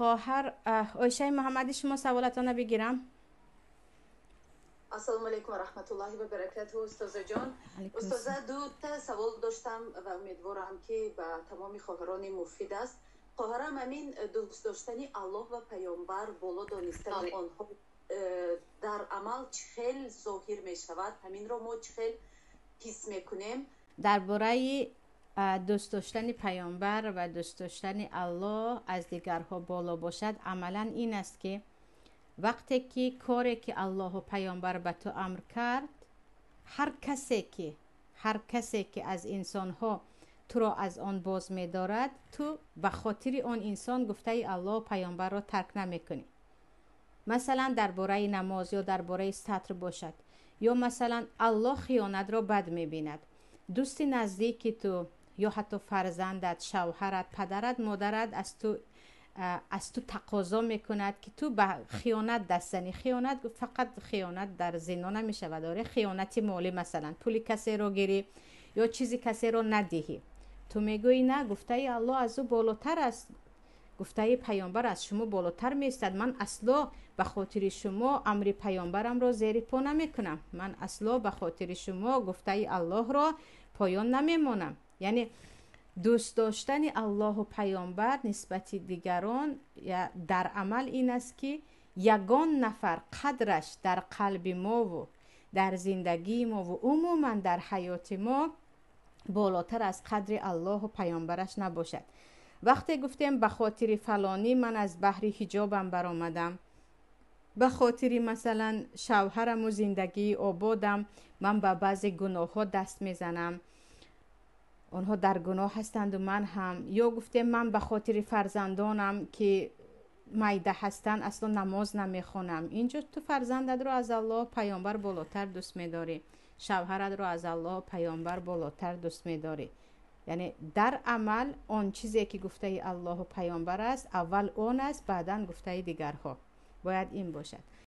Хоҳар Оишаи Муҳаммадӣ, шумо саволатонро бигирам. Ассалому алайкум ва раҳматуллоҳи ва баракатуҳ, устозаҷон. Устоза, дута савол доштам ва умедворам, ки ба тамоми хоҳарони муфид аст. Хоҳарам, ҳамин дӯст доштани Аллоҳ ва паёмбар, боло донистани онҳо дар амал чӣ хел зоҳир мешавад? Ҳаминро мо чӣ хел ҳис мекунем? Дар бораи дӯст доштани паёмбар ва дӯст доштани Аллоҳ аз дигарҳо боло бошад, амалан ин аст, ки вақте ки коре ки Аллоҳу паёмбар ба ту амр кард, ҳар касе ки аз инсонҳо туро аз он боз медорад, ту ба хотири он инсон гуфтаи Аллоҳу паёмбарро тарк намекунӣ. Масалан, дар бораи намоз ё дар бораи сатр бошад, ё масалан, Аллоҳ хиёнатро бад мебинад. Дӯсти наздики ту ё ҳатто фарзандат, шавҳарат, падарат, модарат аз ту тақозо мекунад, ки ту ба хиёнат даст занӣ. Хиёнат фақат хиёнат дар зино намешавад, оре, хиёнати молӣ, масалан, пули касеро гирӣ ё чизи касеро надиҳӣ. Ту мегӯӣ: «На, гуфтаи Аллоҳ аз ӯ болотар аст, гуфтаи паёмбар аз шумо болотар меистад. Ман асло ба хотири шумо амри паёмбарамро зери по намекунам, ман асло ба хотири шумо гуфтаи Аллоҳро поён намемонам». Яъне дӯст доштани Аллоҳу паёмбар нисбати дигарон дар амал ин аст, ки ягон нафар қадраш дар қалби мову дар зиндагии мову умуман дар ҳаёти мо болотар аз қадри Аллоҳу паёмбараш набошад. Вақте гуфтем, ба хотири фалонӣ ман аз баҳри ҳиҷобам баромадам, ба хотири, масалан, шавҳараму зиндагии ободам ман ба баъзе гуноҳҳо даст мезанам, онҳо дар гуноҳ ҳастанду ман ҳам, ё гуфтем, ман ба хотири фарзандонам, ки майда ҳастанд, асло намоз намехонам, инҷо ту фарзандатро аз Аллоҳ, паёмбар болотар дӯст медорӣ, шавҳаратро аз Аллоҳ, паёмбар болотар дӯст медорӣ. Яъне дар амал он чизе ки гуфтаи Аллоҳу паёмбар аст, аввал он аст, баъдан гуфтаи дигарҳо бояд ин бошад.